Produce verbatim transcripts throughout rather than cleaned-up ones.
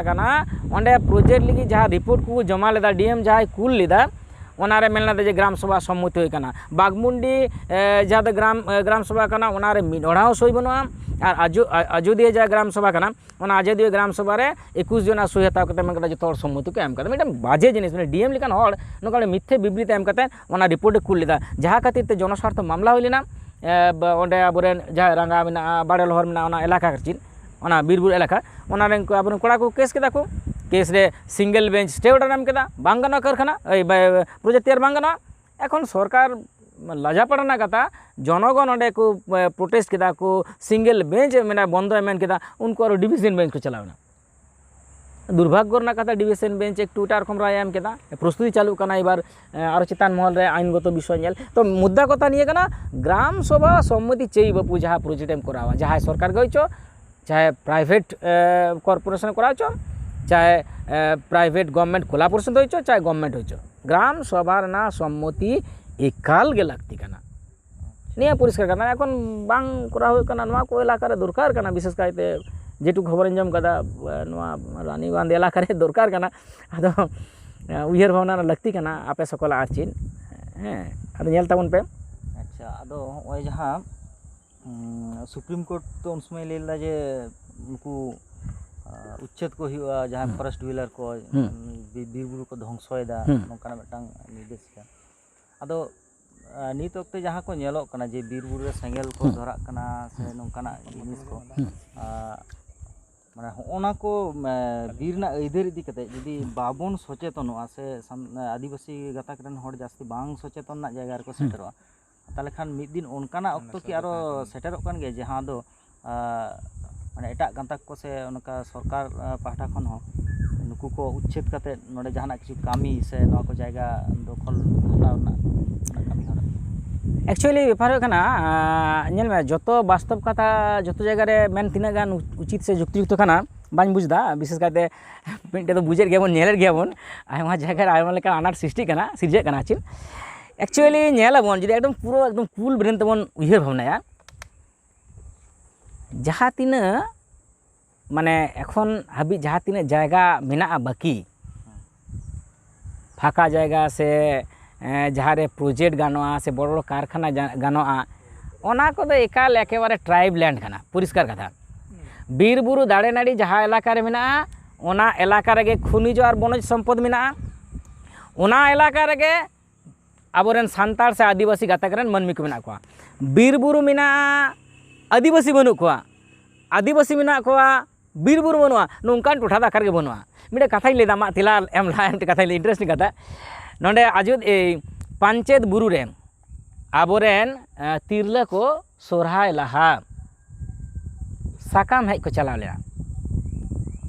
ᱠᱟᱱᱟ, ᱚᱸᱰᱮ ᱯᱨᱚᱡᱮᱠᱴ ᱞᱟᱹᱜᱤᱫ ᱡᱟᱦᱟᱸ ᱨᱤᱯᱳᱨᱴ ᱠᱚ ᱡᱚᱢᱟ ᱞᱮᱫᱟ, ᱰᱤ ᱮᱢ ᱡᱟᱦᱟᱸᱭ ᱠᱩᱞ ᱞᱮᱫᱟ, ᱚᱱᱟᱨᱮ ᱢᱮᱱ ᱞᱮᱫᱟ ᱡᱮ ᱜᱨᱟᱢ ᱥᱚᱵᱷᱟ ᱥᱚᱢᱢᱚᱛᱤ ᱦᱩᱭ ᱠᱟᱱᱟ᱾ ᱵᱟᱜᱽᱢᱩᱱᱰᱤ, ᱮ, ᱡᱟᱦᱟᱸ ᱫᱚ ᱜᱨᱟᱢ, ᱮ, ᱜᱨᱟᱢ ᱥᱚᱵᱷᱟ ᱠᱟᱱᱟ, ᱚᱱᱟᱨᱮ ᱢᱤᱫ ᱦᱚᱲᱟᱜ ᱦᱚᱸ ᱥᱳᱭ ᱵᱟᱹᱱᱩᱜᱼᱟ᱾ ᱟᱨ ᱟᱡᱳ-, ᱟ-, ᱟᱡᱳᱫᱤᱭᱟᱹ ᱡᱟᱦᱟᱸ ᱜᱨᱟᱢ ᱥᱚᱵᱷᱟ ᱠᱟᱱᱟ, ᱚᱱᱟ ᱟᱡᱳᱫᱤᱭᱟᱹ ᱜᱨᱟᱢ ᱥᱚᱵᱷᱟ ᱨᱮ ᱮᱠᱩᱥ ᱡᱚᱱᱟᱜ ᱥᱳᱭ ᱦᱟᱛᱟᱣ ᱠᱟᱛᱮ ᱢᱮᱱ ᱠᱟᱫᱟ ᱡᱚᱛᱚ ᱦᱚᱲ ᱥᱚᱢᱢᱚᱛᱤ ᱠᱚ ᱮᱢ ᱠᱟᱫᱟ᱾ ᱢᱤᱫᱴᱮᱱ ᱵᱟᱡᱮ ᱡᱤᱱᱤᱥ, ᱢᱟᱱᱮ ᱰᱤ ᱮᱢ ᱞᱮᱠᱟᱱ ᱦᱚᱲ ᱱᱚᱝᱠᱟ ᱢᱤᱫᱴᱮᱱ ᱢᱤᱛᱷᱭᱟᱹ ᱵᱤᱵᱨᱤᱛᱤ ᱮᱢ ᱠᱟᱛᱮ ᱚᱱᱟ ᱨᱤᱯᱳᱨᱴ ᱮ ᱠᱩᱞ ᱞᱮᱫᱟ, ᱡᱟᱦᱟᱸ ᱠᱷᱟᱹᱛᱤᱨ ᱛᱮ ᱡᱚᱱᱚᱥᱟᱨᱛᱷᱚ ᱢᱟᱢᱞᱟ ᱦᱩᱭ ᱞᱮᱱᱟ᱾ ᱮ, ᱵ-, ᱚᱸᱰᱮ ᱟᱵᱚᱨᱮᱱ ᱡᱟᱦᱟᱸᱭ ᱨᱟᱸᱜᱟ ᱢᱮᱱᱟᱜᱼᱟ, ᱵᱟᱲᱮ ᱞᱚᱦᱚᱨ ᱢᱮᱱᱟᱜᱼᱟ, ᱚᱱᱟ ᱮᱞᱟᱠᱟ ᱪᱮᱫ, ᱚᱱᱟ ᱵᱤᱨᱵᱩᱨᱩ ᱮᱞᱟᱠᱟ, ᱚᱱᱟ ᱨᱮᱱ ᱠᱚ ᱟᱵᱚᱨᱮᱱ ᱠᱚᱲᱟ ᱠᱚ ᱠᱮᱥ ᱠᱮᱫᱟ ᱠᱚ᱾ ᱠᱮᱥ ᱨᱮ ᱥᱤᱝᱜᱮᱞ ᱵᱮᱧᱪ ᱥᱴᱮ ᱚᱨᱰᱟᱨ ᱮᱢ ᱠᱮᱫᱟ, ᱵᱟᱝ ᱜᱟᱱᱚᱜᱼᱟ ᱠᱟᱨᱠᱷᱟᱱᱟ, ᱮᱭ, ᱵ-, ᱯᱨᱚᱡᱮᱠᱴ ᱛᱮᱭᱟᱨ ᱵᱟᱝ ᱜᱟᱱᱚᱜᱼᱟ᱾ ᱮᱠᱷᱚᱱ ᱥᱚᱨᱠᱟᱨ ᱞᱟᱡᱟ ᱯᱟᱲᱟ ᱨᱮᱱᱟᱜ ᱠᱟᱛᱷᱟ, ᱡᱚᱱᱚᱜᱚᱱ ᱚᱸᱰᱮ ᱠᱚ, ᱮ, ᱯᱨᱚᱴᱮᱥᱴ ᱠᱮᱫᱟ ᱠᱚ, ᱥᱤᱝᱜᱮᱞ ᱵᱮᱧᱪ ᱢᱮᱱᱟ ᱵᱚᱱᱫᱚᱭ ᱢᱮᱱ ᱠᱮᱫᱟ, ᱩᱱᱠᱩ ᱟᱨᱚ ᱰᱤᱵᱷᱤᱡᱚᱱ ᱵᱮᱧᱪ ᱠᱚ ᱪᱟᱞᱟᱣ ᱮᱱᱟ᱾ ᱫᱩᱨᱵᱷᱟᱜᱽᱜᱚ ᱨᱮᱱᱟᱜ ᱠᱟᱛᱷᱟ, ᱰᱤᱵᱷᱤᱡᱚᱱ ᱵᱮᱧᱪ ᱮᱠᱴᱩ ᱮᱴᱟᱜ ᱨᱚᱠᱚᱢ ᱨᱟᱭ ᱮᱢ ᱠᱮᱫᱟ᱾ ᱯᱨᱚᱥᱛᱩᱛᱤ ᱪᱟᱹᱞᱩᱜ ᱠᱟᱱᱟ, ᱮᱵᱟᱨ, ᱮ, ᱟᱨᱚ ᱪᱮᱛᱟᱱ ᱢᱚᱦᱚᱞ ᱨᱮ ᱟᱭᱤᱱᱜᱚᱛᱚ ᱵᱤᱥᱚᱭ ᱧᱮᱞ᱾ ᱛᱚ ᱢᱩᱫᱽᱫᱟ ᱠᱟᱛᱷᱟ ᱱᱤᱭᱟᱹ ᱠᱟᱱᱟ, ᱜᱨᱟᱢ ᱥᱚᱵᱷᱟ ᱥᱚᱢᱢᱚᱛᱤ ᱪᱟᱹᱭ ᱵᱟᱹᱯᱩ ᱡᱟᱦᱟᱸ ᱯᱨᱚᱡᱮᱠᱴ ᱮᱢ ᱠᱚᱨᱟᱣᱟ, ᱡᱟᱦᱟᱸᱭ ᱥᱚᱨᱠᱟᱨ ᱜᱮ ᱦᱚᱪᱚ, ᱪᱟᱦᱮ ᱯᱨᱟᱭᱵᱷᱮᱴ, ᱮ, ᱠᱚᱨᱯᱳᱨᱮᱥᱚᱱ ᱠᱚᱨᱟᱣ ᱦᱚᱪᱚ, ᱪᱟᱦᱮ, ᱮ, ᱯᱨᱟᱭᱵᱷᱮᱴ ᱜᱚᱵᱷᱢᱮᱱᱴ ᱠᱳᱞᱟᱵᱚᱨᱮᱥᱚᱱ ᱫᱚ ᱦᱚᱪᱚ, ᱪᱟᱦᱮ ᱜᱚᱵᱷᱢᱮᱱᱴ ᱦᱚᱪᱚ, ᱜᱨᱟᱢ ᱥᱚᱵᱷᱟ ᱨᱮᱱᱟᱜ ᱥᱚᱢᱢᱚᱛᱤ ᱮᱠᱟᱞ ᱜᱮ ᱞᱟᱹᱠᱛᱤ ᱠᱟᱱᱟ᱾ ᱱᱤᱭᱟᱹ ᱯᱚᱨᱤᱥᱠᱟᱨ ᱠᱟᱱᱟ᱾ ᱮᱠᱷᱚᱱ ᱵᱟᱝ ᱠᱚᱨᱟᱣ ᱦᱩᱭᱩᱜ ᱠᱟᱱᱟ, ᱱᱚᱣᱟ ᱠᱚ ᱮᱞᱟᱠᱟ ᱨᱮ ᱫᱚᱨᱠᱟᱨ ᱠᱟᱱᱟ, ᱵᱤᱥᱮᱥ ᱠᱟᱭᱛᱮ ᱡᱮᱴᱩᱠᱩ ᱠᱷᱚᱵᱚᱨᱤᱧ ᱟᱸᱡᱚᱢ ᱠᱟᱫᱟ, ᱱᱚᱣᱟ ᱨᱟᱱᱤᱵᱟᱸᱫᱷ ᱮᱞᱟᱠᱟ ᱨᱮ ᱫᱚᱨᱠᱟᱨ ᱠᱟᱱᱟ᱾ ᱟᱫᱚ ᱩᱭᱦᱟᱹᱨ ᱵᱷᱟᱵᱽᱱᱟ ᱞᱟᱹᱠᱛᱤ ᱠᱟᱱᱟ ᱟᱯᱮ ᱥᱚᱠᱞ ᱟᱨ ᱪᱮᱫ, ᱦᱮᱸ, ᱟᱫᱚ ᱧᱮᱞ ᱛᱟᱵᱚᱱ ᱯᱮ᱾ ᱟᱪᱪᱷᱟ, ᱟᱫᱚ ᱦᱚᱸᱜᱼᱚᱭ ᱡᱟᱦᱟᱸ, ᱩᱸ, ᱥᱩᱯᱨᱤᱢ ᱠᱳᱨᱴ ᱛᱚ ᱩᱱ ᱥᱚᱢᱚᱭ ᱞᱟᱹᱭ ᱞᱮᱫᱟ ᱡᱮ ᱱᱩᱠᱩ, ᱟ, ᱩᱪᱪᱷᱮᱫ ᱠᱚ ᱦᱩᱭᱩᱜᱼᱟ, ᱡᱟᱦᱟᱸ ᱦᱩᱸ᱾ ᱯᱷᱚᱨᱮᱥᱴ ᱰᱩᱭᱞᱟᱨ ᱠᱚ, ᱦᱩᱸ᱾ ᱩᱸ, ᱵᱤ-, ᱵᱤᱨ ᱵᱩᱨᱩ ᱠᱚ ᱫᱷᱚᱝᱥᱚᱭᱮᱫᱟ, ᱦᱩᱸ᱾ ᱱᱚᱝᱠᱟᱱᱟᱜ ᱢᱤᱫᱴᱟᱝ ᱱᱤᱨᱫᱮᱥ ᱠᱟᱱᱟ᱾ ᱟᱫᱚ, ᱟ, ᱱᱤᱛ ᱚᱠᱛᱮ ᱡᱟᱦᱟᱸ ᱠᱚ ᱧᱮᱞᱚᱜ ᱠᱟᱱᱟ ᱡᱮ ᱵᱤᱨ ᱵᱩᱨᱩ ᱨᱮ ᱥᱮᱸᱜᱮᱞ ᱠᱚ ᱦᱩᱸ᱾ ᱫᱷᱚᱨᱟᱜ ᱠᱟᱱᱟ ᱥᱮ ᱦᱩᱸ᱾ ᱱᱚᱝᱠᱟᱱᱟᱜ ᱡᱤᱱᱤᱥ ᱠᱚ, ᱦᱩᱸ᱾ ᱟ, ᱢᱟᱱᱮ ᱦᱚᱸᱜᱼᱚ ᱱᱟ ᱠᱚ, ᱢᱮ, ᱵᱤᱨ ᱨᱮᱱᱟᱜ ᱟᱹᱭᱫᱟᱹᱨ ᱤᱫᱤ ᱠᱟᱛᱮ ᱡᱩᱫᱤ ᱦᱩᱸ᱾ ᱵᱟᱵᱚᱱ ᱥᱚᱪᱮᱛᱚᱱᱚᱜᱼᱟ ᱥᱮ ᱥᱟᱱ-, ᱟᱹᱫᱤᱵᱟᱹᱥᱤ ᱜᱟᱛᱟᱠ ᱨᱮᱱ ᱦᱚᱲ ᱡᱟᱹᱥᱛᱤ ᱵᱟᱝ ᱥᱚᱪᱮᱛᱚᱱ ᱨᱮᱱᱟᱜ ᱡᱟᱭᱜᱟ ᱨᱮᱠᱚ ᱦᱩᱸ᱾ ᱥᱮᱴᱮᱨᱚᱜᱼᱟ, ᱛᱟᱦᱚᱞᱮ ᱠᱷᱟᱱ ᱢᱤᱫ ᱫᱤᱱ ᱚᱱᱠᱟᱱᱟᱜ ᱚᱠᱛᱚ ᱠᱤ ᱟᱨᱚ ᱥᱮᱴᱮᱨᱚᱜ ᱠᱟᱱ ᱜᱮᱭᱟ, ᱡᱟᱦᱟᱸ ᱫᱚ, ᱟ, ᱢᱟᱱᱮ ᱮᱴᱟᱜ ᱜᱟᱛᱟᱠ ᱠᱚ ᱥᱮ ᱚᱱᱠᱟ ᱥᱚᱨᱠᱟᱨ, ᱟ, ᱯᱟᱦᱴᱟ ᱠᱷᱚᱱ ᱦᱚᱸ ᱱᱩᱠᱩ ᱠᱚ ᱩᱪᱪᱷᱮᱫ ᱠᱟᱛᱮ ᱱᱚᱰᱮ ᱡᱟᱦᱟᱱᱟᱜ ᱠᱤᱪᱷᱩ ᱠᱟᱹᱢᱤ ᱥᱮ ᱱᱚᱣᱟ ᱠᱚ ᱡᱟᱭᱜᱟ ᱫᱚᱠᱷᱚᱞ ᱦᱟᱛᱟᱣ ᱨᱮᱱᱟᱜ ᱚᱱᱟ ᱠᱟᱹᱢᱤ ᱦᱚᱨᱟ? ᱮᱠᱪᱩᱭᱮᱞᱤ ᱵᱮᱯᱟᱨ ᱦᱩᱭᱩᱜ ᱠᱟᱱᱟ, ᱟ, ᱧᱮᱞ ᱢᱮ, ᱡᱚᱛᱚ ᱵᱟᱥᱛᱚᱵ ᱠᱟᱛᱷᱟ ᱡᱚᱛᱚ ᱡᱟᱭᱜᱟ ᱨᱮ ᱢᱮᱱ ᱛᱤᱱᱟᱹᱜ ᱜᱟᱱ ᱩᱪᱤᱛ ᱥᱮ ᱡᱩᱠᱛᱤᱡᱩᱠᱛᱚ ᱠᱟᱱᱟ ᱵᱟᱹᱧ ᱵᱩᱡᱽ ᱮᱫᱟ᱾ ᱵᱤᱥᱮᱥ ᱠᱟᱭᱛᱮ ᱢᱤᱫᱴᱮᱡ ᱫᱚ ᱵᱩᱡᱮᱫ ᱜᱮᱭᱟᱵᱚᱱ, ᱧᱮᱞᱮᱫ ᱜᱮᱭᱟᱵᱚᱱ, ᱟᱭᱢᱟ ᱡᱟᱭᱜᱟ ᱨᱮ ᱟᱭᱢᱟ ᱞᱮᱠᱟᱱ ᱟᱱᱟᱴ ᱥᱨᱤᱥᱴᱤᱜ ᱠᱟᱱᱟ, ᱥᱤᱨᱡᱟᱹᱜ ᱠᱟᱱᱟ ᱪᱮᱫ᱾ ᱮᱠᱪᱩᱭᱮᱞᱤ ᱧᱮᱞ ᱟᱵᱚᱱ, ᱡᱩᱫᱤ ᱮᱠᱫᱚᱢ ᱯᱩᱨᱟᱹ ᱮᱠᱫᱚᱢ ᱠᱩᱞ ᱵᱨᱮᱱ ᱛᱮᱵᱚᱱ ᱩᱭᱦᱟᱹᱨ ᱵᱷᱟᱵᱽᱱᱟᱭᱟ, ᱡᱟᱦᱟᱸ ᱛᱤᱱᱟᱹᱜ ᱢᱟᱱᱮ ᱮᱠᱷᱚᱱ ᱦᱟᱹᱵᱤᱡ ᱡᱟᱦᱟᱸ ᱛᱤᱱᱟᱹᱜ ᱡᱟᱭᱜᱟ ᱢᱮᱱᱟᱜᱼᱟ ᱵᱟᱹᱠᱤ, ᱯᱷᱟᱸᱠᱟ ᱡᱟᱭᱜᱟ ᱥᱮ ᱮᱸ, ᱡᱟᱦᱟᱸ ᱨᱮ ᱯᱨᱚᱡᱮᱠᱴ ᱜᱟᱱᱚᱜᱼᱟ ᱥᱮ ᱵᱚᱲᱚ ᱵᱚᱲᱚ ᱠᱟᱨᱠᱷᱟᱱᱟ ᱡᱟ- ᱜᱟᱱᱚᱜᱼᱟ, ᱚᱱᱟ ᱠᱚᱫᱚ ᱮᱠᱟᱞ ᱮᱠᱮᱵᱟᱨᱮ ᱴᱨᱟᱭᱤᱵᱽ ᱞᱮᱱᱰ ᱠᱟᱱᱟ, ᱯᱚᱨᱤᱥᱠᱟᱨ ᱠᱟᱛᱷᱟ᱾ ᱵᱤᱨ ᱵᱩᱨᱩ ᱫᱟᱨᱮ ᱱᱟᱹᱲᱤ ᱡᱟᱦᱟᱸ ᱮᱞᱟᱠᱟ ᱨᱮ ᱢᱮᱱᱟᱜᱼᱟ, ᱚᱱᱟ ᱮᱞᱟᱠᱟ ᱨᱮᱜᱮ ᱠᱷᱚᱱᱤᱡᱽ ᱟᱨ ᱵᱚᱱᱚᱡᱽ ᱥᱚᱢᱯᱚᱫ ᱢᱮᱱᱟᱜᱼᱟ, ᱚᱱᱟ ᱮᱞᱟᱠᱟ ᱨᱮᱜᱮ ᱟᱵᱚᱨᱮᱱ ᱥᱟᱱᱛᱟᱲ ᱥᱮ ᱟᱹᱫᱤᱵᱟᱹᱥᱤ ᱜᱟᱛᱟᱠ ᱨᱮᱱ ᱢᱟᱹᱱᱢᱤ ᱠᱚ ᱢᱮᱱᱟᱜ ᱠᱚᱣᱟ᱾ ᱵᱤᱨ ᱵᱩᱨᱩ ᱢᱮᱱᱟᱜᱼᱟ, ᱟᱹᱫᱤᱵᱟᱹᱥᱤ ᱵᱟᱹᱱᱩᱜ ᱠᱚᱣᱟ, ᱟᱹᱫᱤᱵᱟᱹᱥᱤ ᱢᱮᱱᱟᱜ ᱠᱚᱣᱟ, ᱵᱤᱨ ᱵᱩᱨᱩ ᱵᱟᱹᱱᱩᱜᱼᱟ, ᱱᱚᱝᱠᱟᱱ ᱴᱚᱴᱷᱟ ᱫᱚ ᱚᱠᱟ ᱨᱮᱜᱮ ᱵᱟᱹᱱᱩᱜᱼᱟ᱾ ᱢᱤᱫᱴᱮᱱ ᱠᱟᱛᱷᱟᱧ ᱞᱟᱹᱭᱫᱟ, ᱟᱢᱟᱜ ᱛᱮᱞᱟ ᱮᱢ ᱞᱟᱦᱟ ᱢᱤᱫᱴᱮᱱ ᱠᱟᱛᱷᱟᱧ ᱞᱟᱹᱭ, ᱤᱱᱴᱟᱨᱮᱥᱴᱤᱝ ᱠᱟᱛᱷᱟ᱾ ᱱᱚᱰᱮ ᱟᱡᱚᱫ ᱮᱭ ᱯᱟᱧᱪᱮᱛ ᱵᱩᱨᱩ ᱨᱮ ᱟᱵᱚᱨᱮᱱ ᱮ, ᱛᱤᱨᱞᱟᱹ ᱠᱚ ᱥᱚᱨᱦᱟᱭ ᱞᱟᱦᱟ ᱥᱟᱠᱟᱢ ᱦᱮᱡ ᱠᱚ ᱪᱟᱞᱟᱣ ᱞᱮᱱᱟ᱾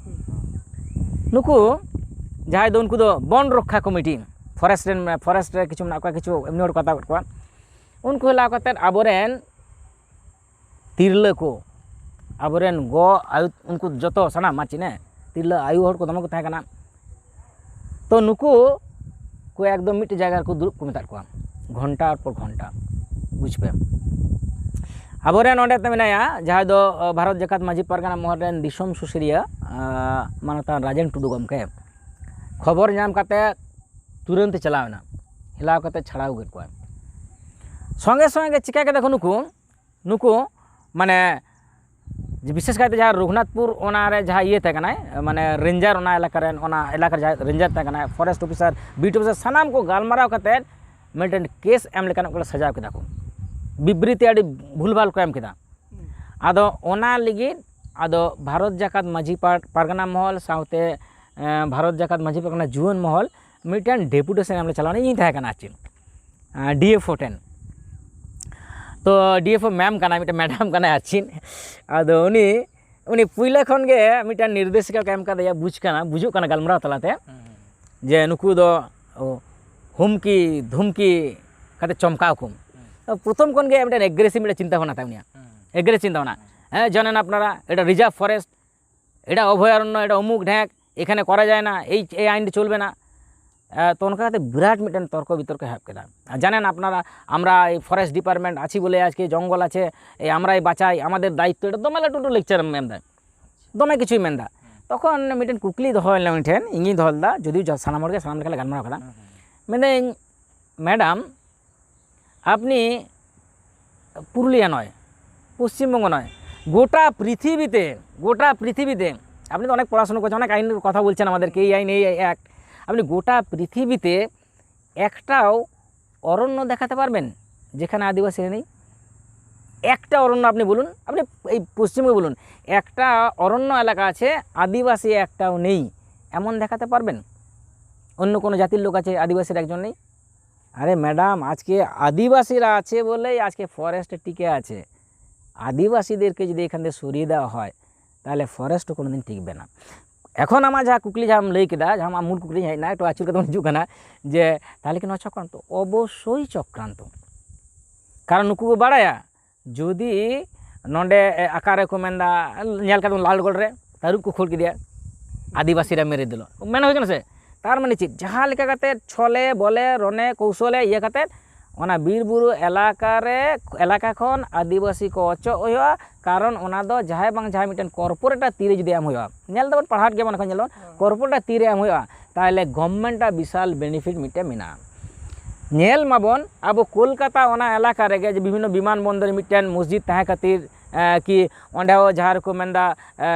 ᱱᱩᱠᱩ ᱡᱟᱦᱟᱸᱭ ᱫᱚ, ᱩᱱᱠᱩ ᱫᱚ ᱵᱚᱱ ᱨᱚᱠᱠᱷᱟ ᱠᱚᱢᱤᱴᱤ, ᱯᱷᱚᱨᱮᱥᱴ ᱨᱮᱱ, ᱯᱷᱚᱨᱮᱥᱴ ᱨᱮ ᱠᱤᱪᱷᱩ ᱢᱮᱱᱟᱜ ᱠᱚᱣᱟ, ᱠᱤᱪᱷᱩ ᱮᱢᱱᱤ ᱦᱚᱲ ᱠᱚ ᱦᱟᱛᱟᱣ ᱠᱮᱫ ᱠᱚᱣᱟ᱾ ᱩᱱᱠᱩ ᱦᱮᱞᱟᱣ ᱠᱟᱛᱮᱫ ᱟᱵᱚᱨᱮᱱ ᱛᱤᱨᱞᱟᱹ ᱠᱚ, ᱟᱵᱚᱨᱮᱱ ᱜᱚ ᱟᱭᱳ, ᱩᱱᱠᱩ ᱡᱚᱛᱚ ᱥᱟᱱᱟᱢ ᱢᱟ ᱪᱤᱱᱮ ᱛᱤᱨᱞᱟᱹ ᱟᱭᱳ ᱦᱚᱲ ᱠᱚ ᱫᱚᱢᱮ ᱠᱚ ᱛᱟᱦᱮᱸ ᱠᱟᱱᱟ᱾ ᱛᱚ ᱱᱩᱠᱩ ᱠᱚ ᱮᱠᱫᱚᱢ ᱢᱤᱫᱴᱮᱡ ᱡᱟᱭᱜᱟ ᱨᱮᱠᱚ ᱫᱩᱲᱩᱵ ᱠᱚ ᱢᱮᱛᱟᱫ ᱠᱚᱣᱟ, ᱜᱷᱚᱱᱴᱟ ᱯᱚᱨ ᱜᱷᱚᱱᱴᱟ, ᱵᱩᱡᱽ ᱯᱮ᱾ ᱟᱵᱚᱨᱮᱱ ᱱᱚᱰᱮ ᱛᱮ ᱢᱮᱱᱟᱭᱟ ᱡᱟᱦᱟᱸᱭ ᱫᱚ ᱵᱷᱟᱨᱚᱛ ᱡᱟᱠᱟᱛ ᱢᱟᱹᱡᱷᱤ ᱯᱟᱨᱜᱟᱱᱟ ᱢᱚᱦᱚᱞ ᱨᱮᱱ ᱫᱤᱥᱚᱢ ᱥᱩᱥᱟᱹᱨᱤᱭᱟᱹ ᱢᱟᱱᱚᱛᱟᱱ ᱨᱟᱡᱮᱱ ᱴᱩᱰᱩ ᱜᱚᱢᱠᱮ, ᱠᱷᱚᱵᱚᱨ ᱧᱟᱢ ᱠᱟᱛᱮ ᱛᱩᱨᱟᱹᱱᱛ ᱮ ᱪᱟᱞᱟᱣ ᱮᱱᱟ, ᱦᱮᱞᱟᱣ ᱠᱟᱛᱮ ᱪᱷᱟᱲᱟᱣ ᱠᱮᱫ ᱠᱚᱣᱟ᱾ ᱥᱚᱸᱜᱮ ᱥᱚᱸᱜᱮ ᱜᱮ ᱪᱤᱠᱟ ᱠᱮᱫᱟ ᱠᱚ ᱱᱩᱠᱩ, ᱱᱩᱠᱩ ᱢᱟᱱᱮ ᱵᱤᱥᱮᱥ ᱠᱟᱭᱛᱮ ᱡᱟᱦᱟᱸ ᱨᱚᱜᱷᱩᱱᱟᱛᱷᱯᱩᱨ ᱚᱱᱟ ᱨᱮ ᱡᱟᱦᱟᱸ ᱤᱭᱟᱹ ᱛᱟᱦᱮᱸ ᱠᱟᱱᱟᱭ, ᱢᱟᱱᱮ ᱨᱮᱧᱡᱟᱨ, ᱚᱱᱟ ᱮᱞᱟᱠᱟ ᱨᱮᱱ, ᱚᱱᱟ ᱮᱞᱟᱠᱟ ᱨᱮ ᱡᱟᱦᱟᱸᱭ ᱨᱮᱧᱡᱟᱨ ᱛᱟᱦᱮᱸ ᱠᱟᱱᱟᱭ, ᱯᱷᱚᱨᱮᱥᱴ ᱚᱯᱷᱤᱥᱟᱨ, ᱵᱤᱴ ᱚᱯᱷᱤᱥᱟᱨ, ᱥᱟᱱᱟᱢ ᱠᱚ ᱜᱟᱞᱢᱟᱨᱟᱣ ᱠᱟᱛᱮ ᱢᱤᱫᱴᱮᱱ ᱠᱮᱥ ᱮᱢ ᱞᱮᱠᱟᱱᱟᱜ ᱠᱚ ᱥᱟᱡᱟᱣ ᱠᱮᱫᱟ ᱠᱚ, ᱵᱤᱵᱨᱤᱛᱤ ᱟᱹᱰᱤ ᱵᱷᱩᱞᱵᱷᱟᱞ ᱠᱚ ᱮᱢ ᱠᱮᱫᱟ᱾ ᱟᱫᱚ ᱚᱱᱟ ᱞᱟᱹᱜᱤᱫ ᱟᱫᱚ ᱵᱷᱟᱨᱚᱛ ᱡᱟᱠᱟᱛ ᱢᱟᱹᱡᱷᱤ ᱯᱟᱨ- ᱯᱟᱨᱜᱟᱱᱟ ᱢᱚᱦᱚᱞ ᱥᱟᱶᱛᱮ ᱮᱸ, ᱵᱷᱟᱨᱚᱛ ᱡᱟᱠᱟᱛ ᱢᱟᱹᱡᱷᱤ ᱯᱟᱨᱜᱟᱱᱟ ᱡᱩᱣᱟᱹᱱ ᱢᱚᱦᱚᱞ ᱢᱤᱫᱴᱮᱱ ᱰᱮᱯᱩᱴᱮᱥᱚᱱ ᱮᱢ ᱞᱮ ᱪᱟᱞᱟᱣ ᱞᱮᱱᱟ, ᱤᱧ ᱛᱟᱦᱮᱸ ᱠᱟᱱᱟ ᱟᱨ ᱪᱮᱫ, ᱰᱤ ᱮᱯᱷ ᱳ ᱴᱷᱮᱱ᱾ ᱛᱚ ᱰᱤ ᱮᱯᱷ ᱳ ᱢᱮᱢ ᱠᱟᱱᱟᱭ, ᱢᱤᱫᱴᱮᱱ ᱢᱮᱰᱟᱢ ᱠᱟᱱᱟᱭ ᱟᱨ ᱪᱮᱫ᱾ ᱟᱫᱚ ᱩᱱᱤ, ᱩᱱᱤ ᱯᱩᱭᱞᱟᱹ ᱠᱷᱚᱱ ᱜᱮ ᱢᱤᱫᱴᱮᱱ ᱱᱤᱨᱫᱮᱥᱤᱠᱟ ᱠᱚ ᱮᱢ ᱠᱟᱫᱮᱭᱟ, ᱵᱩᱡᱽ ᱠᱟᱱᱟ, ᱵᱩᱡᱩᱜ ᱠᱟᱱᱟ ᱜᱟᱞᱢᱟᱨᱟᱣ ᱛᱟᱞᱟᱛᱮ, ᱡᱮ ᱱᱩᱠᱩ ᱫᱚ, ᱚ, ᱦᱩᱢᱠᱤ ᱫᱷᱩᱢᱠᱤ ᱠᱟᱛᱮ ᱪᱚᱢᱠᱟᱣ ᱠᱚᱢ᱾ ᱛᱚ ᱯᱨᱚᱛᱷᱚᱢ ᱠᱷᱚᱱ ᱜᱮ ᱢᱤᱫᱴᱮᱱ ᱮᱜᱨᱮᱥᱤᱵᱷ ᱢᱤᱫᱴᱮᱱ ᱪᱤᱱᱛᱟᱹ ᱵᱷᱟᱵᱽᱱᱟ ᱛᱟᱭ ᱩᱱᱤᱭᱟᱜ, ᱮᱜᱨᱮᱥᱤᱵᱷ ᱪᱤᱱᱛᱟᱹ ᱵᱷᱟᱵᱽᱱᱟ᱾ ᱦᱮᱸ, ᱡᱟᱱᱮᱱ ᱟᱯᱱᱟᱨᱟ, ᱮᱴᱟ ᱨᱤᱡᱟᱨᱵᱷ ᱯᱷᱚᱨᱮᱥᱴ, ᱮᱴᱟ ᱚᱵᱷᱚᱭᱟᱨᱚᱱᱱᱚ, ᱮᱴᱟ ᱚᱢᱩᱠ ᱰᱷᱮᱸᱠ, ᱮᱠᱷᱟᱱᱮ ᱠᱚᱨᱟ ᱡᱟᱭ ᱱᱟ, ᱮᱭ, ᱮᱭ ᱟᱭᱤᱱ ᱫᱚ ᱪᱚᱞᱵᱮ ᱱᱟ᱾ ᱮ, ᱛᱚ ᱚᱱᱠᱟ ᱠᱟᱛᱮ ᱵᱤᱨᱟᱴ ᱢᱤᱫᱴᱮᱱ ᱛᱚᱨᱠᱚ ᱵᱤᱛᱚᱨᱠᱚ ᱮᱦᱚᱵ ᱠᱮᱫᱟ᱾ ᱟᱨ ᱡᱟᱱᱮᱱ ᱟᱯᱱᱟᱨᱟ, ᱟᱢᱨᱟ ᱮᱭ ᱯᱷᱚᱨᱮᱥᱴ ᱰᱤᱯᱟᱨᱴᱢᱮᱱᱴ ᱟᱪᱷᱤ ᱵᱚᱞᱮ ᱟᱡᱠᱮ ᱡᱚᱝᱜᱚᱞ ᱟᱪᱷᱮ, ᱮᱭ ᱟᱢᱨᱟᱭ ᱵᱟᱪᱟᱭ, ᱟᱢᱟᱫᱮᱨ ᱫᱟᱭᱤᱛᱛᱚ, ᱮᱴᱟ ᱫᱚᱢᱮ ᱞᱟᱹᱴᱩ ᱞᱟᱹᱴᱩ ᱞᱮᱠᱪᱟᱨ ᱮᱢ ᱮᱢ ᱮᱫᱟ᱾ ᱫᱚᱢᱮ ᱠᱤᱪᱷᱩᱭ ᱢᱮᱱᱫᱟ᱾ ᱛᱚᱠᱷᱚᱱ ᱢᱤᱫᱴᱮᱱ ᱠᱩᱠᱞᱤ ᱫᱚᱦᱚ ᱞᱮᱱᱟ ᱩᱱᱤ ᱴᱷᱮᱱ, ᱤᱧᱤᱧ ᱫᱚᱦᱚ ᱞᱮᱫᱟ, ᱡᱩᱫᱤ ᱡᱟ-, ᱥᱟᱱᱟᱢ ᱦᱚᱲᱜᱮ ᱥᱟᱱᱟᱢ ᱞᱮᱠᱟᱞᱮ ᱜᱟᱞᱢᱟᱨᱟᱣ ᱠᱟᱫᱟ᱾ ᱢᱮᱱᱫᱟᱹᱧ, ᱢᱮᱰᱟᱢ, আপনি পুরুলিয়া নয়, পশ্চিমবঙ্গ নয়, গোটা পৃথিবীতে, গোটা পৃথিবীতে, আপনি তো অনেক পড়াশোনা করছেন, অনেক আইনের কথা বলছেন আমাদেরকে, এই আইন, এই অ্যাক্ট, আপনি গোটা পৃথিবীতে একটাও অরণ্য দেখাতে পারবেন যেখানে আদিবাসীরা নেই? একটা অরণ্য আপনি বলুন, আপনি এই পশ্চিমবঙ্গে বলুন, একটা অরণ্য এলাকা আছে, আদিবাসী একটাও নেই, এমন দেখাতে পারবেন? অন্য কোনো জাতির লোক আছে, আদিবাসীর একজন নেই? আরে ম্যাডাম, আজকে আদিবাসীরা আছে বলেই আজকে ফরেস্ট টিকে আছে। আদিবাসীদেরকে যদি এখান থেকে সরিয়ে দেওয়া হয়, তাহলে ফরেস্ট কোনোদিন টিকবে না। এখন আমার যা কুকলি যা ᱞᱟᱹᱭ ᱠᱮᱫᱟ, ᱡᱟᱦᱟᱸ ᱟᱢ ᱢᱩᱞ ᱠᱩᱠᱞᱤ ᱦᱮᱡ ᱮᱱᱟ, ᱮᱠᱴᱩ ᱟᱹᱪᱩᱨ ᱠᱟᱛᱮ ᱵᱚᱱ ᱦᱤᱡᱩᱜ ᱠᱟᱱᱟ, ᱡᱮ ᱛᱟᱦᱚᱞᱮ ᱠᱤ ᱱᱚᱣᱟ ᱪᱚᱠᱨᱟᱱᱛᱚ? ᱚᱵᱚᱥᱥᱳᱭ ᱪᱚᱠᱨᱟᱱᱛᱚ᱾ ᱠᱟᱨᱚᱱ ᱱᱩᱠᱩ ᱠᱚ ᱵᱟᱲᱟᱭᱟ, ᱡᱩᱫᱤ ᱱᱚᱰᱮ, ᱮ, ᱚᱠᱟᱨᱮ ᱠᱚ ᱢᱮᱱᱫᱟ, ᱧᱮᱞ ᱠᱟᱫᱟ ᱵᱚᱱ ᱞᱟᱞᱜᱚᱲ ᱨᱮ ᱛᱟᱹᱨᱩᱵ ᱠᱚ ᱠᱷᱳᱲ ᱠᱮᱫᱮᱭᱟ, ᱟᱹᱫᱤᱵᱟᱹᱥᱤ ᱨᱮ ᱢᱮᱨᱮ ᱫᱤᱞᱚ, ᱢᱮᱱ ᱦᱩᱭ ᱠᱟᱱᱟ ᱥᱮ? ᱛᱟᱨ ᱢᱟᱱᱮ ᱪᱮᱫ? ᱡᱟᱦᱟᱸ ᱞᱮᱠᱟ ᱠᱟᱛᱮ ᱪᱷᱚᱞᱮ ᱵᱚᱞᱮ ᱨᱚᱱᱮ ᱠᱚᱣᱥᱚᱞᱮ ᱤᱭᱟᱹ ᱠᱟᱛᱮ ᱚᱱᱟ ᱵᱤᱨ ᱵᱩᱨᱩ ᱮᱞᱟᱠᱟ ᱨᱮ, ᱮᱞᱟᱠᱟ ᱠᱷᱚᱱ ᱟᱹᱫᱤᱵᱟᱹᱥᱤ ᱠᱚ ᱚᱪᱚᱜ ᱦᱩᱭᱩᱜᱼᱟ᱾ ᱠᱟᱨᱚᱱ ᱚᱱᱟ ᱫᱚ ᱡᱟᱦᱟᱸᱭ ᱵᱟᱝ ᱡᱟᱦᱟᱸᱭ ᱢᱤᱫᱴᱮᱱ ᱠᱚᱨᱯᱳᱨᱮᱴᱟᱜ ᱛᱤᱨᱮ ᱡᱩᱫᱤ ᱮᱢ ᱦᱩᱭᱩᱜᱼᱟ, ᱧᱮᱞ ᱫᱟᱵᱚᱱ, ᱯᱟᱲᱦᱟᱣ ᱜᱮᱭᱟᱵᱚᱱ, ᱮᱠᱷᱚᱱ ᱧᱮᱞ ᱫᱟᱵᱚᱱ, ᱠᱚᱨᱯᱳᱨᱮᱴᱟᱜ ᱛᱤᱨᱮ ᱮᱢ ᱦᱩᱭᱩᱜᱼᱟ, ᱛᱟᱦᱚᱞᱮ ᱜᱚᱵᱷᱢᱮᱱᱴᱟᱜ ᱵᱤᱥᱟᱞ ᱵᱮᱱᱤᱯᱷᱤᱴ ᱢᱤᱫᱴᱮᱱ ᱢᱮᱱᱟᱜᱼᱟ᱾ ᱧᱮᱞ ᱢᱟᱵᱚᱱ ᱟᱵᱚ ᱠᱳᱞᱠᱟᱛᱟ ᱚᱱᱟ ᱮᱞᱟᱠᱟ ᱨᱮᱜᱮ ᱡᱮ ᱵᱤᱵᱷᱤᱱᱱᱚ ᱵᱤᱢᱟᱱ ᱵᱚᱱᱫᱚᱨ ᱨᱮ ᱢᱤᱫᱴᱮᱱ ᱢᱚᱥᱡᱤᱫ ᱛᱟᱦᱮᱸ ᱠᱷᱟᱹᱛᱤᱨ, ᱮ, ᱠᱤ ᱚᱸᱰᱮ ᱦᱚᱸ ᱡᱟᱦᱟᱸ ᱨᱮᱠᱚ ᱢᱮᱱᱫᱟ, ᱮ,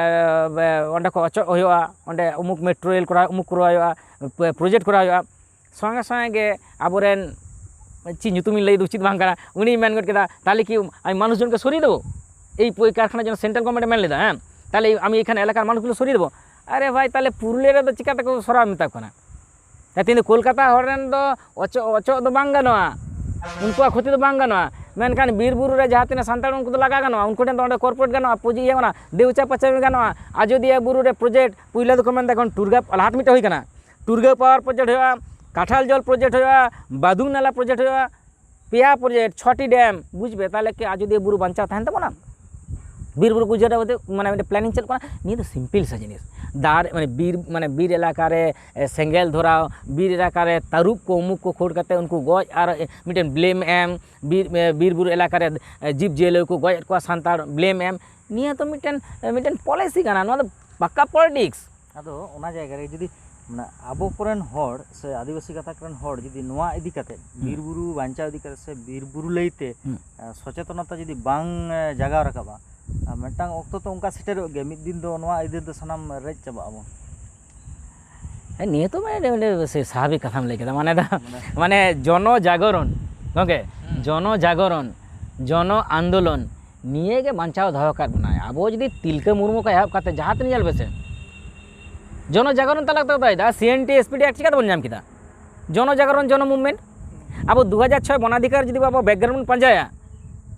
ᱚᱸᱰᱮ ᱠᱚ ᱚᱪᱚᱜ ᱦᱩᱭᱩᱜᱼᱟ, ᱚᱸᱰᱮ ᱩᱢᱩᱠ ᱢᱮᱴᱨᱳ ᱨᱮᱞ ᱠᱚᱨᱟᱣ, ᱩᱢᱩᱠ ᱠᱚᱨᱟᱣ ᱦᱩᱭᱩᱜᱼᱟ, ᱯᱨᱚᱡᱮᱠᱴ ᱠᱚᱨᱟᱣ ᱦᱩᱭᱩᱜᱼᱟ᱾ ᱥᱚᱸᱜᱮ ᱥᱚᱸᱜᱮ ᱜᱮ ᱟᱵᱚᱨᱮᱱ, ᱪᱮᱫ ᱧᱩᱛᱩᱢᱤᱧ ᱞᱟᱹᱭ ᱫᱚ ᱩᱪᱤᱛ ᱵᱟᱝ ᱠᱟᱱᱟ, ᱩᱱᱤᱭ ᱢᱮᱱ ᱜᱚᱫ ᱠᱮᱫᱟ, "ᱛᱟᱦᱚᱞᱮ ᱠᱤ আমি মানুষজনকে সরিয়ে দেবো? এই প-, কারখানার জন্য সেন্ট্রাল গভর্নমেন্টে মেন লেদা, হ্যাঁ? তাহলে আমি এখানে এলাকার মানুষগুলো সরিয়ে দেবো?" আরে ভাই, তাহলে পুরুলিয়ার ᱫᱚ ᱪᱤᱠᱟᱹ ᱛᱮᱠᱚ ᱥᱚᱨᱟᱣ ᱢᱮᱛᱟ ᱠᱚ ᱠᱟᱱᱟ? ᱡᱟᱦᱟᱸ ᱛᱤᱱᱟᱹᱜ ᱠᱳᱞᱠᱟᱛᱟ ᱦᱚᱲ ᱨᱮᱱ ᱫᱚ ᱚᱪᱚᱜ, ᱚᱪᱚᱜ ᱫᱚ ᱵᱟᱝ ᱜᱟᱱᱚᱜᱼᱟ, ᱩᱱᱠᱩᱣᱟᱜ ᱠᱷᱚᱛᱤ ᱫᱚ ᱵᱟᱝ ᱜᱟᱱᱚᱜᱼᱟ᱾ ᱢᱮᱱᱠᱷᱟᱱ ᱵᱤᱨ ᱵᱩᱨᱩ ᱨᱮ ᱡᱟᱦᱟᱸ ᱛᱤᱱᱟᱹᱜ ᱥᱟᱱᱛᱟᱲ, ᱩᱱᱠᱩ ᱫᱚ ᱞᱟᱜᱟ ᱜᱟᱱᱚᱜᱼᱟ, ᱩᱱᱠᱩ ᱴᱷᱮᱱ ᱫᱚ ᱚᱸᱰᱮ ᱠᱚᱨᱯᱳᱨᱮᱴ ᱜᱟᱱᱚᱜᱼᱟ, ᱯᱩᱡᱤ ᱤᱭᱟᱹ ᱜᱟᱱᱚᱜᱼᱟ, ᱫᱮᱣᱪᱟ ᱯᱟᱪᱟᱢᱤ ᱜᱟᱱᱚᱜᱼᱟ᱾ ᱟᱡᱚᱫᱤᱭᱟᱹ ᱵᱩᱨᱩ ᱨᱮ ᱯᱨᱚᱡᱮᱠᱴ ᱯᱩᱭᱞᱟᱹ ᱫᱚᱠᱚ ᱢᱮᱱᱫᱟ ᱮᱠᱷᱚᱱ ᱴᱩᱨᱜᱟ ᱞᱟᱦᱟᱛᱮ ᱢᱤᱫᱴᱮᱱ ᱦᱩᱭ ᱠᱟᱱᱟ, ᱴᱩᱨᱜᱟ ᱯᱟᱣᱟᱨ ᱯᱨᱚᱡᱮᱠᱴ ᱦᱩᱭᱩᱜᱼᱟ, ᱠᱟᱴᱷᱟᱞ ᱡᱚᱞ ᱯᱨᱚᱡᱮᱠᱴ ᱦᱩᱭᱩᱜᱼᱟ, ᱵᱟᱫᱩᱝ ᱱᱟᱞᱟ ᱯᱨᱚᱡᱮᱠᱴ ᱦᱩᱭᱩᱜᱼᱟ, ᱯᱮᱭᱟ ᱯᱨᱚᱡᱮᱠᱴ, ᱪᱷᱚᱴᱤ ᱰᱮᱢ, ᱵᱩᱡᱽ ᱯᱮ, ᱛᱟᱦᱚᱞᱮ ᱠᱤ ᱟᱡᱚᱫᱤᱭᱟᱹ ᱵᱩᱨᱩ ᱵᱟᱧᱪᱟᱣ ᱛᱟᱦᱮᱱ ᱛᱟᱵᱚᱱᱟ? ᱵᱤᱨ ᱵᱩᱨᱩ ᱠᱚ ᱩᱡᱟᱹᱲ ᱠᱟᱛᱮ, ᱢᱟᱱᱮ, ᱢᱤᱫᱴᱮᱱ ᱯᱞᱮᱱᱤᱝ ᱪᱟᱞᱩᱜ ᱠᱟᱱᱟ᱾ ᱱᱤᱭᱟᱹ ᱫᱚ ᱥᱤᱢᱯᱤᱞ ᱥᱟ ᱡᱤᱱᱤᱥ᱾ ᱫᱟᱨᱮ, ᱢᱟᱱᱮ, ᱵᱤᱨ, ᱢᱟᱱᱮ, ᱵᱤᱨ ᱮᱞᱟᱠᱟ ᱨᱮ, ᱮ, ᱥᱮᱸᱜᱮᱞ ᱫᱷᱚᱨᱟᱣ, ᱵᱤᱨ ᱮᱞᱟᱠᱟ ᱨᱮ ᱛᱟᱹᱨᱩᱵ ᱠᱚ, ᱩᱢᱩᱠ ᱠᱚ ᱠᱷᱳᱲ ᱠᱟᱛᱮ ᱩᱱᱠᱩ ᱜᱚᱡ ᱟᱨ, ᱮ, ᱢᱤᱫᱴᱮᱱ ᱵᱞᱮᱢ ᱮᱢ, ᱵᱤᱨ, ᱮ, ᱵᱤᱨ ᱵᱩᱨᱩ ᱮᱞᱟᱠᱟ ᱨᱮ, ᱮ, ᱡᱤᱵᱽ ᱡᱤᱭᱟᱹᱞᱤ ᱠᱚ ᱜᱚᱡ ᱮᱫ ᱠᱚᱣᱟ ᱥᱟᱱᱛᱟᱲ, ᱵᱞᱮᱢ ᱮᱢ, ᱱᱤᱭᱟᱹ ᱛᱚ ᱢᱤᱫᱴᱮᱱ ᱢᱤᱫᱴᱮᱱ ᱯᱚᱞᱤᱥᱤ ᱠᱟᱱᱟ, ᱱᱚᱣᱟ ᱫᱚ ᱯᱟᱠᱟ ᱯᱚᱞᱤᱴᱤᱠᱥ᱾ ᱟᱫᱚ ᱚᱱᱟ ᱡᱟᱭᱜᱟ ᱨᱮ ᱡᱩᱫᱤ, ᱢᱟᱱᱮ, ᱟᱵᱚ ᱠᱚᱨᱮᱱ ᱦᱚᱲ ᱥᱮ ᱟᱹᱫᱤᱵᱟᱹᱥᱤ ᱜᱟᱛᱟᱠ ᱨᱮᱱ ᱦᱚᱲ ᱡᱩᱫᱤ ᱱᱚᱣᱟ ᱤᱫᱤ ᱠᱟᱛᱮ, ᱦᱩᱸ᱾ ᱵᱤᱨ ᱵᱩᱨᱩ ᱵᱟᱧᱪᱟᱣ ᱤᱫᱤ ᱠᱟᱛᱮ ᱥᱮ ᱵᱤᱨ ᱵᱩᱨᱩ ᱞᱟᱹᱭᱛᱮ, ᱦᱩᱸ᱾ ᱮ, ᱥᱚᱪᱮᱛᱚᱱᱚᱛᱟ ᱡᱩᱫᱤ ᱵᱟᱝ, ᱮ, ᱡᱟᱜᱟᱣ ᱨᱟᱠᱟᱵᱼᱟ, ᱟᱨ ᱢᱤᱫᱴᱟᱝ ᱚᱠᱛᱚ ᱛᱚ ᱚᱱᱠᱟ ᱥᱮᱴᱮᱨᱚᱜ ᱜᱮᱭᱟ, ᱢᱤᱫ ᱫᱤᱱ ᱫᱚ ᱱᱚᱣᱟ ᱟᱹᱭᱫᱟᱹᱨ ᱫᱚ ᱥᱟᱱᱟᱢ ᱨᱮᱡ ᱪᱟᱵᱟᱜ ᱟᱵᱚᱱ᱾ ᱦᱮᱸ, ᱱᱤᱭᱟᱹ ᱛᱚ ᱢᱟᱱᱮ, ᱢᱟᱱᱮ ᱥᱮ ᱥᱟᱵᱷᱟᱵᱤᱠ ᱠᱟᱛᱷᱟᱢ ᱞᱟᱹᱭ ᱠᱮᱫᱟ, ᱢᱟᱱᱮ ᱫᱚ, ᱢᱟᱱᱮ ᱢᱟᱱᱮ ᱡᱚᱱᱚ ᱡᱟᱜᱚᱨᱚᱱ, ᱜᱚᱝᱠᱮ, ᱦᱩᱸ᱾ ᱡᱚᱱᱚ ᱡᱟᱜᱚᱨᱚᱱ, ᱡᱚᱱᱚ ᱟᱱᱫᱳᱞᱚᱱ, ᱱᱤᱭᱟᱹ ᱜᱮ ᱵᱟᱧᱪᱟᱣ ᱫᱚᱦᱚ ᱟᱠᱟᱫ ᱵᱚᱱᱟᱭ᱾ ᱟᱵᱚ ᱡᱩᱫᱤ ᱛᱤᱞᱠᱟᱹ ᱢᱩᱨᱢᱩ ᱠᱷᱚᱱ ᱮᱦᱚᱵ ᱠᱟᱛᱮ ᱡᱟᱦᱟᱸ ᱛᱤᱱᱟᱹᱜ ᱧᱮᱞ ᱵᱮᱥᱮ, ᱡᱚᱱᱚ ᱡᱟᱜᱚᱨᱚᱱ ᱛᱟᱞᱟ ᱛᱮ ᱫᱟᱭ ᱫᱟ, C N T S P T act ᱪᱤᱠᱟᱹ ᱛᱮᱵᱚᱱ ᱧᱟᱢ ᱠᱮᱫᱟ? ᱡᱚᱱᱚ ᱡᱟᱜᱚᱨᱚᱱ, ᱡᱚᱱᱚ ᱢᱩᱵᱷᱢᱮᱱᱴ᱾ ᱟᱵᱚ ᱫᱩ ᱦᱟᱡᱟᱨ ᱪᱷᱚᱭ ᱵᱚᱱᱟᱫᱷᱤᱠᱟᱨ ᱡᱩᱫᱤ ᱟᱵᱚ ᱵᱮᱠᱜᱨᱟᱣᱩᱱᱰ ᱵᱚᱱ ᱯᱟᱸᱡᱟᱭᱟ,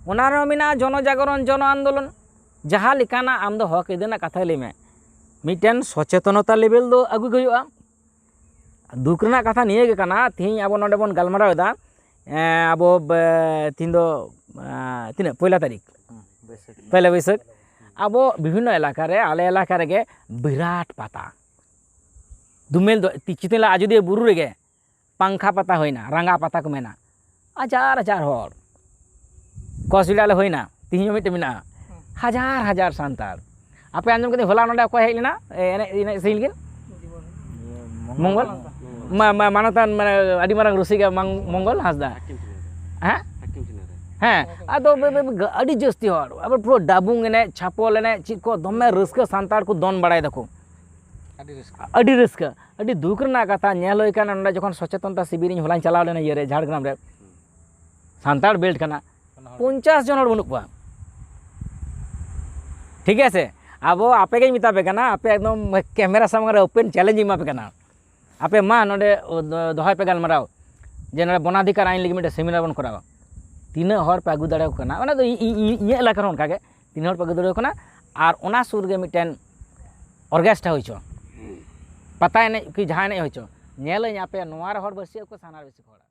ᱚᱱᱟ ᱨᱮᱦᱚᱸ ᱢᱮᱱᱟᱜᱼᱟ ᱡᱚᱱᱚ ᱡᱟᱜᱚᱨᱚᱱ, ᱡᱚᱱᱚ ᱟᱱᱫᱳᱞᱚᱱ᱾ ᱡᱟᱦᱟᱸ ᱞᱮᱠᱟᱱᱟᱜ ᱟᱢ ᱫᱚ ᱦᱚᱠ ᱟᱹᱭᱫᱟᱹᱨ ᱨᱮᱱᱟᱜ ᱠᱟᱛᱷᱟ ᱞᱟᱹᱭ ᱢᱮ, ᱢᱤᱫᱴᱮᱱ ᱥᱚᱪᱮᱛᱚᱱᱚᱛᱟ ᱞᱮᱵᱮᱞ ᱫᱚ ᱟᱹᱜᱩ ᱜᱮ ᱦᱩᱭᱩᱜᱼᱟ᱾ ᱫᱩᱠ ᱨᱮᱱᱟᱜ ᱠᱟᱛᱷᱟ ᱱᱤᱭᱟᱹ ᱜᱮ ᱠᱟᱱᱟ, ᱛᱤᱦᱤᱧ ᱟᱵᱚ ᱱᱚᱰᱮ ᱵᱚᱱ ᱜᱟᱞᱢᱟᱨᱟᱣ ᱮᱫᱟ, ᱮᱸ, ᱟᱵᱚ ᱵᱮ-, ᱛᱤᱦᱤᱧ ᱫᱚ, ᱮᱸ, ᱛᱤᱱᱟᱹᱜ, ᱯᱚᱭᱞᱟ ᱛᱟᱹᱨᱤᱠᱷ? ᱦᱩᱸ, ᱵᱟᱹᱭᱥᱟᱹᱠᱷ᱾ ᱯᱚᱭᱞᱟ ᱵᱟᱹᱭᱥᱟᱹᱠᱷ᱾ ᱟᱵᱚ ᱵᱤᱵᱷᱤᱱᱱᱚ ᱮᱞᱟᱠᱟ ᱨᱮ, ᱟᱞᱮ ᱮᱞᱟᱠᱟ ᱨᱮᱜᱮ ᱵᱤᱨᱟᱴ ᱯᱟᱛᱟ, ᱫᱩᱢᱮᱞ ᱫᱚ ᱪᱮᱛᱟᱱ ᱟᱡᱚᱫᱤᱭᱟᱹ ᱵᱩᱨᱩ ᱨᱮᱜᱮ ᱯᱟᱝᱠᱷᱟ ᱯᱟᱛᱟ ᱦᱩᱭᱱᱟ, ᱨᱟᱸᱜᱟ ᱯᱟᱛᱟ ᱠᱚ ᱢᱮᱱᱟ, ᱦᱟᱡᱟᱨ ᱦᱟᱡᱟᱨ ᱦᱚᱲ᱾ ᱠᱚᱥᱵᱤᱞᱟ ᱨᱮ ᱦᱩᱭᱱᱟ, ᱛᱤᱦᱤᱧ ᱦᱚᱸ ᱢᱤᱫᱴᱮᱱ ᱢᱮᱱᱟᱜᱼᱟ, ᱦᱟᱡᱟᱨ ᱦᱟᱡᱟᱨ ᱥᱟᱱᱛᱟᱲ᱾ ᱟᱯᱮ ᱟᱸᱡᱚᱢ ᱠᱮᱫᱟ ᱦᱚᱞᱟ ᱱᱚᱰᱮ ᱚᱠᱚᱭ ᱦᱮᱡ ᱞᱮᱱᱟ? ᱮ, ᱮᱱᱮᱡ, ᱮᱱᱮᱡ ᱥᱮᱨᱮᱧ ᱞᱟᱹᱜᱤᱫ? ᱢᱚᱝᱜᱚᱞ? ᱢᱟ-, ᱢᱟ-, ᱢᱟᱱᱚᱛᱟᱱ, ᱢᱟᱱᱮ, ᱟᱹᱰᱤ ᱢᱟᱨᱟᱝ ᱨᱩᱥᱤᱠᱟ ᱢᱟᱝ-, ᱢᱚᱝᱜᱚᱞ ᱦᱟᱸᱥᱫᱟ᱾ ᱦᱮᱸ? ᱦᱮᱸ, ᱟᱫᱚ ᱵᱮ-, ᱵᱮ-, ᱵᱮ-, ᱟᱹᱰᱤ ᱡᱟᱹᱥᱛᱤ ᱦᱚᱲ, ᱟᱵᱟᱨ ᱯᱩᱨᱟᱹ ᱰᱟᱵᱩᱝ ᱮᱱᱮᱡ, ᱪᱷᱟᱯᱚᱞ ᱮᱱᱮᱡ, ᱪᱮᱫ ᱠᱚ ᱫᱚᱢᱮ ᱨᱟᱹᱥᱠᱟᱹ, ᱥᱟᱱᱛᱟᱲ ᱠᱚ ᱫᱚᱱ ᱵᱟᱲᱟᱭ ᱫᱟᱠᱚ᱾ ᱟᱹᱰᱤ ᱨᱟᱹᱥᱠᱟᱹ᱾ ᱟᱹᱰᱤ ᱨᱟᱹᱥᱠᱟᱹ᱾ ᱟᱹᱰᱤ ᱫᱩᱠ ᱨᱮᱱᱟᱜ ᱠᱟᱛᱷᱟ, ᱧᱮᱞ ᱦᱩᱭ ᱠᱟᱱᱟ, ᱱᱚᱰᱮ ᱡᱚᱠᱷᱚᱱ ᱥᱚᱪᱮᱛᱚᱱᱚᱛᱟ ᱥᱤᱵᱤᱨ ᱤᱧ ᱦᱚᱞᱟᱧ ᱪᱟᱞᱟᱣ ᱞᱮᱱᱟ ᱤᱭᱟᱹ ᱨᱮ, ᱡᱷᱟᱲᱜᱨᱟᱢ ᱨᱮ, ᱥᱟᱱᱛᱟᱲ ᱵᱮᱞᱴ ᱠᱟᱱᱟ, ᱯᱚᱧᱪᱟᱥ ᱡᱚᱱ ᱦᱚᱲ ᱵᱟᱹᱱᱩᱜ ᱠᱚᱣᱟ᱾ ᱴᱷᱤᱠ ᱟᱪᱷᱮ, ᱟᱵᱚ ᱟᱯᱮ ᱜᱮᱧ ᱢᱮᱛᱟ ᱯᱮ ᱠᱟᱱᱟ, ᱟᱯᱮ ᱮᱠᱫᱚᱢ ᱠᱮᱢᱮᱨᱟ ᱥᱟᱢᱟᱝ ᱨᱮ ᱳᱯᱮᱱ ᱪᱮᱞᱮᱧᱡᱽ ᱤᱧ ᱮᱢᱟ ᱯᱮ ᱠᱟᱱᱟ᱾ ᱟᱯᱮ ᱢᱟ ᱱᱚᱰᱮ ᱫᱚᱦᱚᱭ ᱯᱮ ᱜᱟᱞᱢᱟᱨᱟᱣ, ᱡᱮ ᱱᱚᱰᱮ ᱵᱚᱱᱟᱫᱷᱤᱠᱟᱨ ᱟᱭᱤᱱ ᱞᱟᱹᱜᱤᱫ ᱢᱤᱫᱴᱮᱱ ᱥᱮᱢᱤᱱᱟᱨ ᱵᱚᱱ ᱠᱚᱨᱟᱣᱟ᱾ ᱛᱤᱱᱟᱹᱜ ᱦᱚᱲ ᱯᱮ ᱟᱹᱜᱩ ᱫᱟᱲᱮᱭᱟᱠᱚ ᱠᱟᱱᱟ? ᱚᱱᱟ ᱫᱚ ᱤᱧ, ᱤᱧ, ᱤᱧᱟᱹᱜ ᱮᱞᱟᱠᱟ ᱨᱮᱦᱚᱸ ᱚᱱᱠᱟ ᱜᱮ, ᱛᱤᱱᱟᱹᱜ ᱦᱚᱲ ᱯᱮ ᱟᱹᱜᱩ ᱫᱟᱲᱮᱭᱟᱠᱚ ᱠᱟᱱᱟ? ᱟᱨ ᱚᱱᱟ ᱥᱩᱨ ᱨᱮᱜᱮ ᱢᱤᱫᱴᱮᱱ ᱚᱨᱜᱮᱥᱴᱨᱟ ᱦᱩᱭ ᱦᱚᱪᱚ, ᱯᱟᱛᱟ ᱮᱱᱮᱡ ᱠᱤ ᱡᱟᱦᱟᱸ ᱮᱱᱮᱡ ᱦᱩᱭ ᱦᱚᱪᱚ, ᱧᱮᱞᱟᱹᱧ ᱟᱯᱮ ᱱᱚᱣᱟ ᱨᱮ ᱦᱚᱲ ᱵᱟᱹᱲᱥᱤ ᱟᱠᱚ ᱥᱮ ᱦᱟᱱᱟ ᱨᱮ ᱵᱮᱥᱤ ᱠᱚ ᱦᱚᱲᱟ?